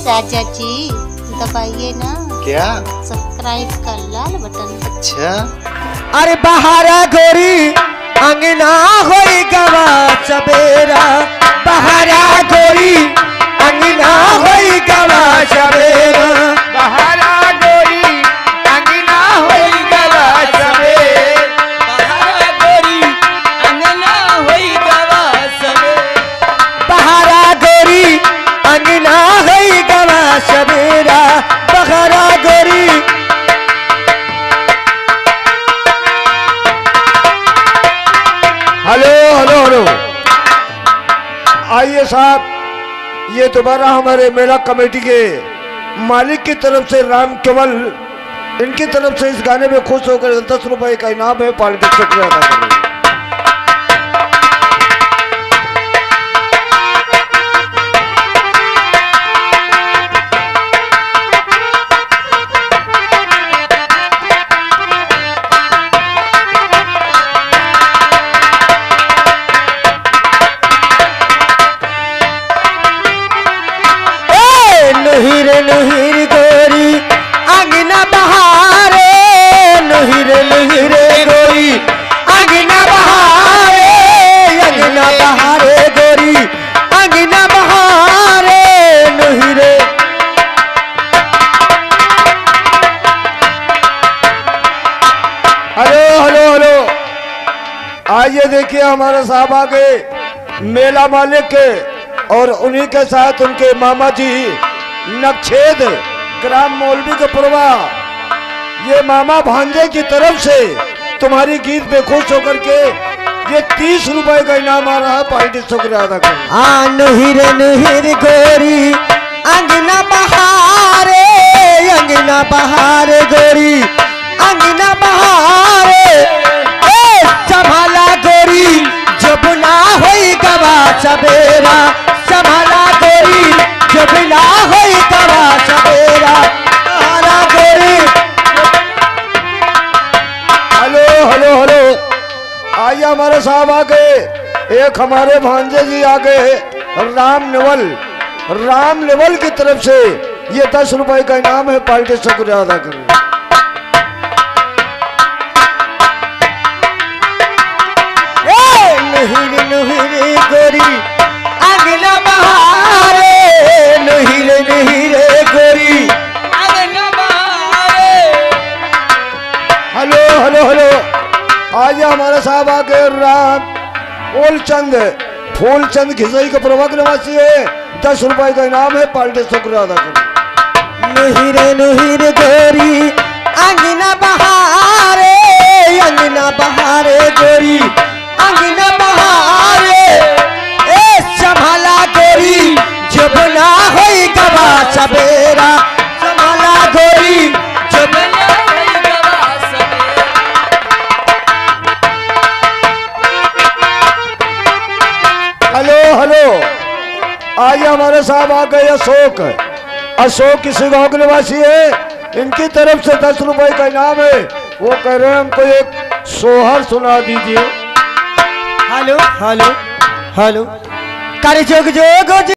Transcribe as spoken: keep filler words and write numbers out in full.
राजा जी, दबाइए ना। क्या? Subscribe का लाल button। अच्छा। अरे बहरा गोरी अंगना होई गवा सबेरा, बहरा गोरी अंगना होई गवा सबेरा। बहरा गोरी अंगना होई गवा सबेरा। बहरा गोरी अंगना होई गवा सबेरा। बहरा गोरी अंगना होई गवा सबेरा, बहरा गोरी। हेलो, हेलो, हेलो। आइए साहब, ये दोबारा हमारे मेला कमेटी के मालिक की तरफ से राम केवल इनकी तरफ से इस गाने में खुश होकर दस रुपए का इनाम है, पार्टी शुक्रिया अदा कर रहे हैं। ए, नुहिर, नुहिर गोरी, अंगना बहारे, नुहिर, नुहिर गोरी, अंगना बहारे, अंगना बहारे गोरी, अंगना बहारे, नुहिर। हेलो, हेलो, हेलो। आइए देखिए, हमारे साहब आ गए मेला मालिक के, और उन्हीं के साथ उनके मामा जी नक्षेद, ग्राम मौलवी के पुरवा। ये मामा भांजे की तरफ से तुम्हारी गीत पे खुश होकर के ये तीस रुपए का इनाम आ रहा है, पार्टी शुक्रिया अदा करें। आ नुहिर नुहिर गोरी अंगना बहारे, अंगना बहारे गोरी अंगना बहारे, ए, संभाला गोरी, जब ना होई गवा सबेरा, संभाला गोरी, जब ना होई गवा सबेरा, संभाला गोरी। हेलो, हेलो, हेलो, आइए हमारे साहब आ गए, एक हमारे भांजे जी आ गए, राम नेवल, राम नेवल की तरफ से ये दस रुपए का इनाम है, पार्टी शुक्रिया अदा करें। ए, नुहिर, नुहिर गोरी, अंगना बहारे, नुहिर, नुहिर गोरी, अंगना बहारे। हेलो, हेलो, हेलो, आइए हमारे साहब आ गए राम फूलचंद, फूलचंद घिसई के प्रमुख निवासी है, दस रुपए का इनाम है, पार्टी शुक्रिया अदा करें। नुहिर नुहिर गोरी, अंगना बहारे, अंगना बहारे गोरी, अंगना बहारे। ए, संभाला गोरी, जब ना होई गवा सबेरा, संभाला गोरी, जब ना होई गवा सबेरा। हेलो, हेलो, आइए हमारे साहब आ गए अशोक, अशोक किसी गांव के निवासी है, इनकी तरफ से दस रुपए का इनाम है। वो कह रहे हैं हमको एक सोहर सुना दीजिए। हेलो, हेलो, हेलो। कर जोग जोग